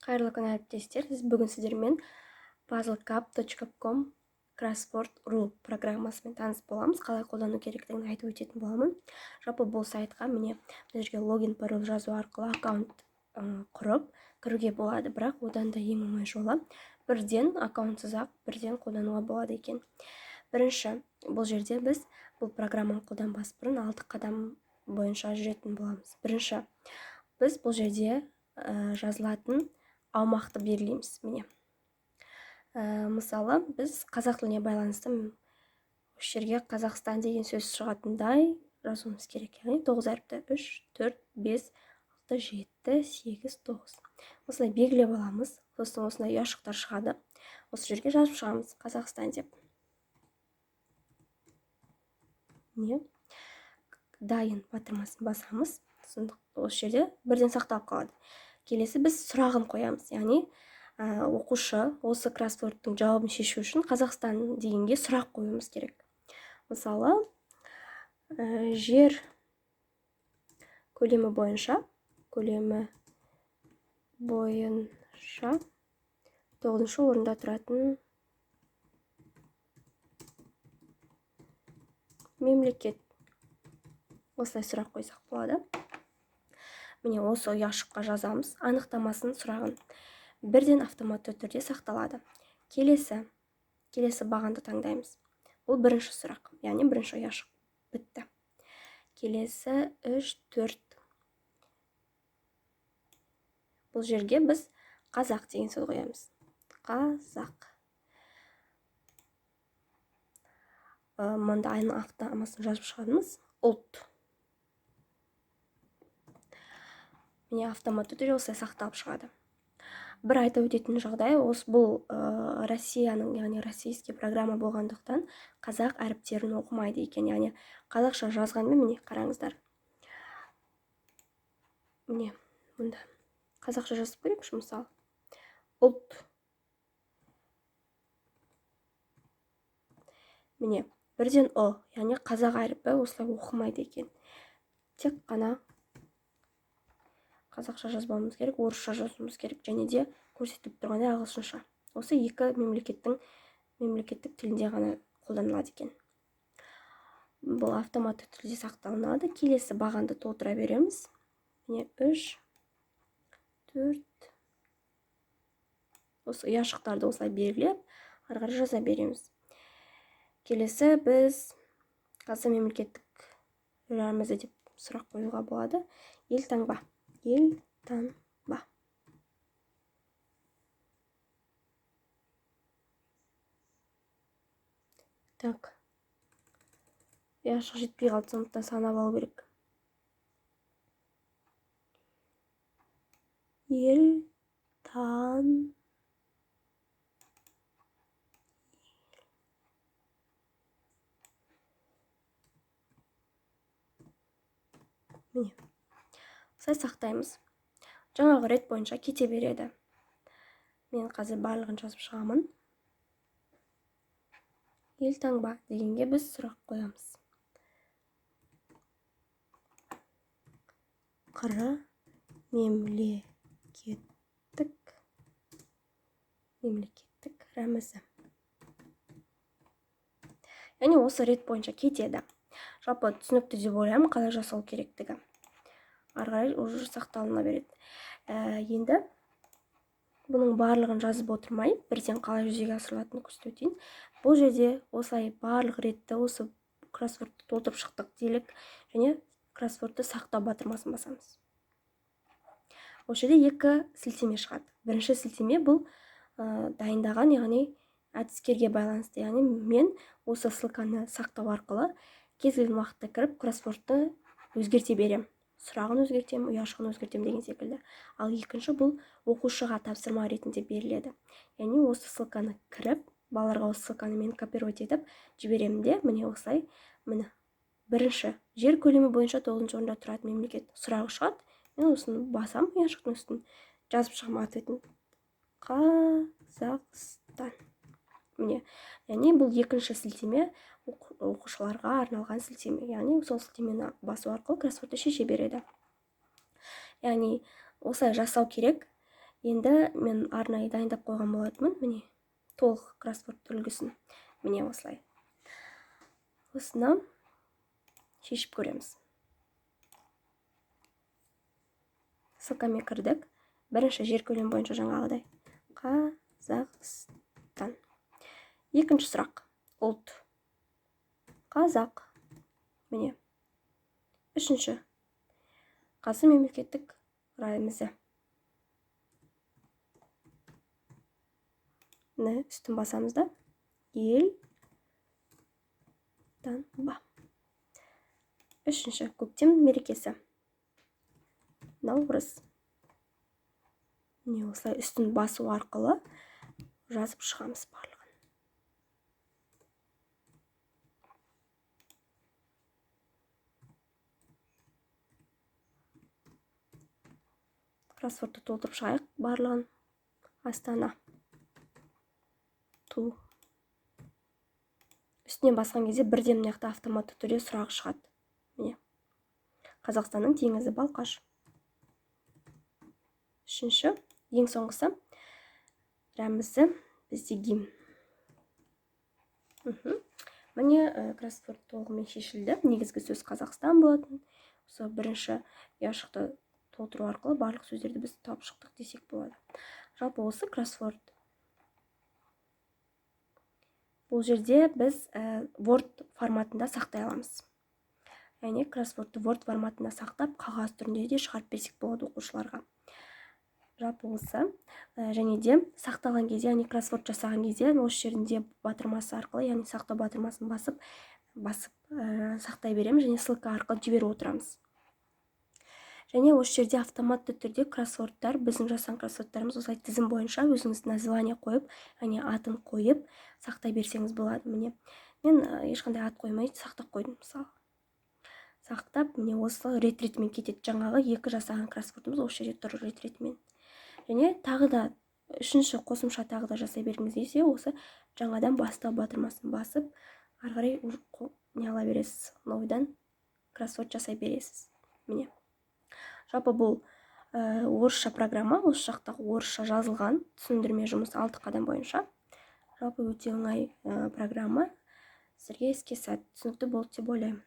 Қайырлы күн, әріптестер! Бүгін сіздермен puzzlecup.com crossword.ru программасымен таныс боламыз. Қалай қолдану керектігін айтып өтетін боламын. Жалпы, бұл сайтқа, міне, мына жерге логин, пароль жазу арқылы аккаунт құрып кіруге болады. Бірақ одан да ең оңай жолы — бірден аккаунтсыз ақ бірден қолдануға болады екен. Бірінші, бұл жерде біз бұл программаны қолданбас бұрын алты қадам бойынша жүретін боламыз. Бірінші, біз бұл жерде жазылатын аумақты белгілейміз. Міне, мысалы, біз қазақ тіліне байланысты осы жерге «Қазақстан» деген сөз шығатындай жазуымыз керек, яғни тоғыз әріпті: үш, төрт, бес, алты, жеті, сегіз, тоғыз. Осылай белгілеп аламыз. Сосын осындай ұяшықтар шығады. Осы жерге жазып шығамыз «Қазақстан» деп. Міне, «Дайын» батырмасын басамыз. Осы жерде бірден сақталып қалады. Келесі, біз сұрағын қоямыз, яғни оқушы осы кроссвордтың жауабын шешу үшін «Қазақстан» дегенге сұрақ қоюымыз керек. Мысалы, жер көлемі бойынша тоғызыншы орында тұратын мемлекет. Осылай сұрақ қойсақ болады. Міне, осы ұяшыққа жазамыз анықтамасын, сұрағын. Бірден автоматты түрде сақталады. Келесі бағанды таңдаймыз. Бұл бірінші сұрақ, яғни бірінші ұяшық бітті. Келесі, үш, төрт. Бұл жерге біз «қазақ» деген сөз қоямыз. Қазақ. Мында анықтамасын жазып шығамыз: ұлт. Міне, автоматты түрде осылай сақталып шығады. Бір айта өтетін жағдай осы: бұл Россияның, яғни российский программа болғандықтан, қазақ әріптерін оқымайды екен. Яғни қазақша жазғанмен, міне, қараңыздар, міне, мында қазақша жазып көрейікші. Мысалы, ұлт. Міне, бірден ұ, яғни қазақ әріпі осылай оқымайды екен. Тек қана қазақша жазбауымыз керек, орысша жазуымыз керек және де көрсетіліп тұрғандай ағылшынша. Осы екі мемлекеттің мемлекеттік тілінде ғана қолданылады екен. Бұл автоматты түрде сақталынады. Келесі бағанды толтыра береміз. Міне, үш, төрт. Осы ұяшықтарды осылай белгілеп, ары қарай жаза береміз. Келесі, біз «Қазақстан мемлекеттік рәмізі» деп сұрақ қоюға болады. Елтаңба, елтаңба. Так, ұяшық жетпей қалды, сондықтан санап алу керек. Елтан Міне, осылай сақтаймыз. Жаңағы рет бойынша кете береді. Мен қазір барлығын жазып шығамын. Елтаңба дегенге біз сұрақ қоямыз. Қр мемлекеттік рәмізі. Яғни осы рет бойынша кетеді. Жалпы, түсінікті деп ойлаймын қалай жасау керектігі. Ары қарай уже сақталына береді. Енді бұның барлығын жазып отырмай, бірден қалай жүзеге асырылатынын көрсетіп өтейін. Бұл жерде осылай барлық ретті, осы кроссвордты толтырып шықтық делік және кроссвордты сақтау батырмасын басамыз. Осы жерде екі сілтеме шығады. Бірінші сілтеме — бұл дайындаған, яғни әдіскерге байланысты. Яғни мен осы ссылканы сақтау арқылы кез келген уақытта кіріп, кроссвордты өзгерте беремін: сұрағын өзгертемін, ұяшығын өзгертемін деген секілді. Ал екінші, бұл оқушыға тапсырма ретінде беріледі. Яғни осы ссылканы кіріп, балаларға осы ссылканы мен копировать етіп жіберемін де, міне, осылай, міне, бірінші «Жер көлемі бойынша тоғызыншы орында тұратын мемлекет» сұрағы шығады. Мен осыны басамын, ұяшықтың үстін жазып шығамын ответін: Қазақстан. Міне, яғни бұл екінші сілтеме оқушыларға арналған сілтеме. Яғни сол сілтемені басу арқылы кроссвордты шеше береді. Яғни осылай жасау керек. Енді мен арнайы дайындап қойған болатынмын. Міне, толық кроссворд үлгісін. Міне осылай. Осыны шешіп көреміз. Ссылкамен кірдік. Бірінші жер көлемі бойынша жаңағыдай Қазақстан. Екінші сұрақ. Ұлт. Қазақ. Міне. Үшінші. Қазы мемлекеттік рәмізі. Міне, үстін басамыз да. Ел таңба. Үшінші. Көктем мерекесі. Наурыз. Міне, осылай үстін басу арқылы жазып шығамыз барлығын. Кроссвордты толтырып шығайық барлығын. Астана. Ту. Үстінен басқан кезде бірден мына жақта автоматты түрде сұрақ шығады. Міне. Қазақстанның теңізі Балқаш. Үшінші, ең соңғысы рәмізі бізде гимн. Міне, кроссворд толығымен шешілді. Негізгі сөз Қазақстан болатын. Осы бірінші ұяшықты толтыру арқылы барлық сөздерді біз тауып шықтық десек болады. Жалпы осы кроссворд. Бұл жерде біз Word форматында сақтай аламыз. Яғни кроссвордты Word форматында сақтап, қағаз түрінде де шығарып берсек болады оқушыларға. Жалпы осы, және де сақталған кезде, яғни кроссворд жасаған кезде осы жерінде батырмасы арқылы, яғни сақтау батырмасын басып, сақтай береміз және ссылка арқылы жіберіп отырамыз. Және осы жерде автоматты түрде кроссвордтар, біздің жасаған кроссвордтарымыз осылай тізім бойынша өзіңіз название қойып, яғни атын қойып сақтай берсеңіз болады. Міне, мен ешқандай ат қоймай сақтап қойдым мысалы. Сақтап, міне осы рет-ретімен кетеді. Жаңағы екі жасаған кроссвордымыз осы жерде тұр рет-ретімен. Және тағы да үшінші қосымша тағы да жасай бергіңіз келсе, осы жаңадан бастау батырмасын басып, ары қарай не ала бересіз, новыйдан кроссворд жасай бересіз. Міне. Жалпы бұл орысша программа, осы жақта орысша жазылған түсіндірме жұмысы 6 қадам бойынша. Жалпы өте оңай программа. Сіздерге іске сәт, түсінікті болды деп ойлаймын.